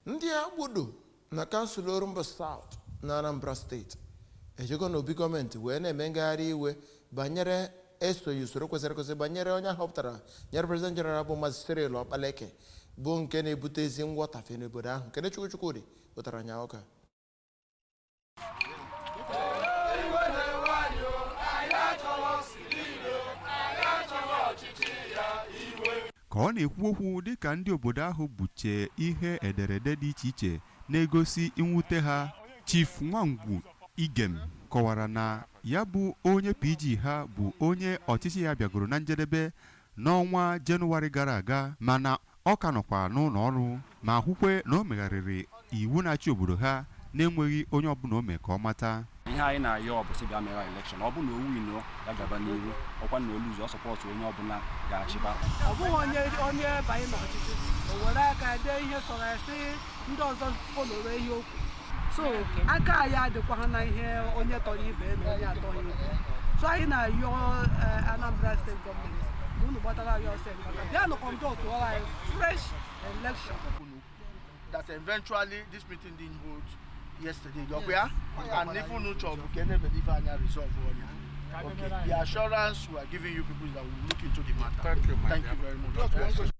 Ndị Agbudo na kansụl Orumba South na Anambra Steeti ejego n'obi gọọmenti wee na-eme ngagharị iwe banyere esoghị usoro kwesịrị ekwesị banyere onye ahọpụtara nyere President General, bụ Maazị Cyril Okpaleke, bụ nke na-ebute ezi nghọtafie n'obodo ahụ. Kenechukwu Chukwudị wetara anyị ụka. Ka ọ na-ekwu okwu dịka ndị obodo ahụ buche ihe ederede dị iche iche na-egosi mwute ha, Chief Nwangwu Igem kọwara na ya bụ onye PG ha bụ onye ọchịchị ya bịagoro na njedebe n'ọnwa Jenụwarị gara aga, mana ọ ka nọkwa n'ụlọ ọrụ, ma hụkwe na o megharịrị iwu na-achị obodo ha na-enweghị onye ọbụla o mee ka ọ mata. Ihe anyị na-ayọ bụ sị bịa mere election. Ọ bụ na o win, ya gaba n'iru. Ọkwa na o lose, ọ support onye ọbụla ga-achịba. Ọ bụghị onye banye n'ọchịchị, o were aka dee ihe sọrọ ya, sị ndị ọzọ followre ihe okwu. So aka anyị adịkwa ha na ihe onye tọrọ ibe na onye atọghị ibe. So anyị na-ayọ Anambra Steeti gọọmenti ka unu gbatara anyị ọsọ enyemaka, bịanụ conduct anyị fresh election. That eventually this meeting didn't hold yesterday. Yes. And if you chọrọ ka enebede anya resolve ọnya. Okay. The assurance we are giving you people is that we will look into the matter. Thank you, my Thank dear. you very much.